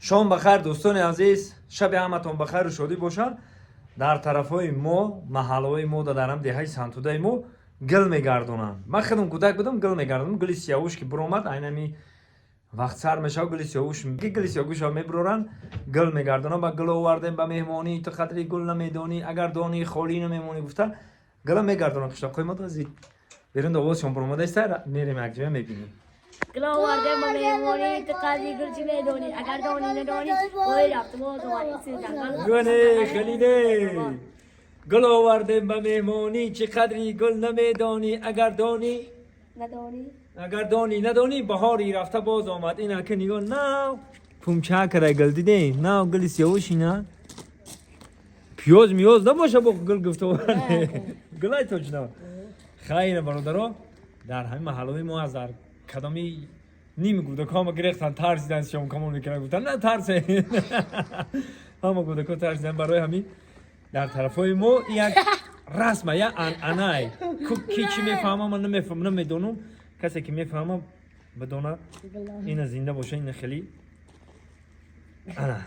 Шом бахайр, дӯстони азиз, шаби ҳаматон ба хайру шодӣ бошад. Дар тарафҳои мо, маҳаллаҳои мо, дар ҳам деҳаи Сантудаи мо гил мегардонанд. Ман худам кӯдак будам, гил мегардонам. Гили сиявуш ки биромад, айнами вақт сар мешавад, гили сиёвуш, гили сиёгӯшро мебироранд, гил мегардонанд. Ба гил овардем ба меҳмонӣ, ту қадри гул намедонӣ, агар донӣ, холӣ намемонӣ гуфта, гила мегардонанд. Қишлоқҳои мо тази берун овозшон баромадаиста, мерем, якҷоя мебинем. Гул овардем ба меҳмонӣ, ту қадри гул чӣ медонӣ, агар донӣ, надонӣ, бой рафт боз омадӣ. Гуне хелиде гул овардем ба меҳмонӣ, чӣ қадри гул намедонӣ, агар донӣ надонӣ. Агар донӣ, надонӣ, баҳори рафта боз омад. Ина ки нигоҳ, нав пумча кара гул диде, нав гули сиёвушина, пиёз миёз набоша, бо гул гуфта оварде, гулай точно. Хайра, бародаро, дар ҳамин маҳаллаҳои мо аз дар кадоми ними кӯдакҳо ҳама гирехтан, тарсидан, сиёмкамон мекунан, гуфтан на тарсе, ҳама кӯдакҳо тарсидан. Барои ҳамин дар тарафҳои мо як расма, як анъанай. Ки чӣ мефаҳмам, ман намефаҳмам, намедонам. Касе ки мефаҳмам, бидона. Ина зинда боша, ина хеле ана.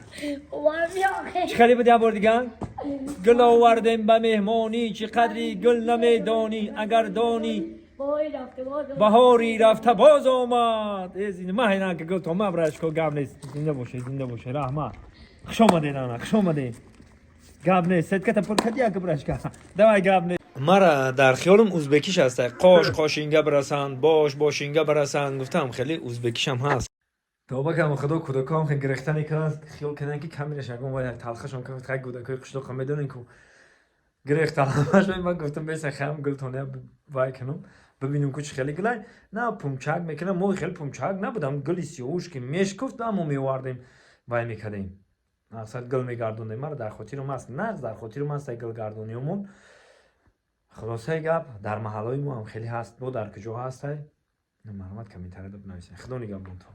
Чӣ хеле буд, як бор дига? Гул овардем ба меҳмонӣ, чӣ қадри гул намедонӣ, агар донӣ, баҳори рафта боз омад. Э, зинда ма ҳайна ки гул то ма брашко, гап нест. Зинда боше, зинда боше, раҳмат, хуш омадед, ана, хуш омадед, гап нест. Сетката пур кади, як брашка давай, гап нест. Мара дар хиёлам узбекиш ҳаста, қош қошинга бирасанд, бош бошинга бирасанд гуфтам, хеле узбекишам ҳаст. Тавба кардам, худо, кӯдакҳоам хеле гирехтане карданд, хиёл карданд, ки камераш ягон вай талхашон кард. Хай, кӯдакҳои қишлоқа медонем ку, гирехтан ҳамаш. Ман гуфтам, беса хаям гултоня вай кунам, бибинем ку чӣ хеле гулай. На пумчак мекунам, мо хеле пумчак набудам. Гули сиёвуш ки мешкуфт, мо меовардем, вай мекардем, мақсад гул мегардондем. Мара дар хотирам аст, нағз дар хотирам аст гулгардониёмон. Хулосаи гап, дар маҳаллаҳои мо ҳам хеле ҳаст. Бо дар куҷо ҳастай, марҳамат, комментарияда бинависед. Худо нигаҳбонтон.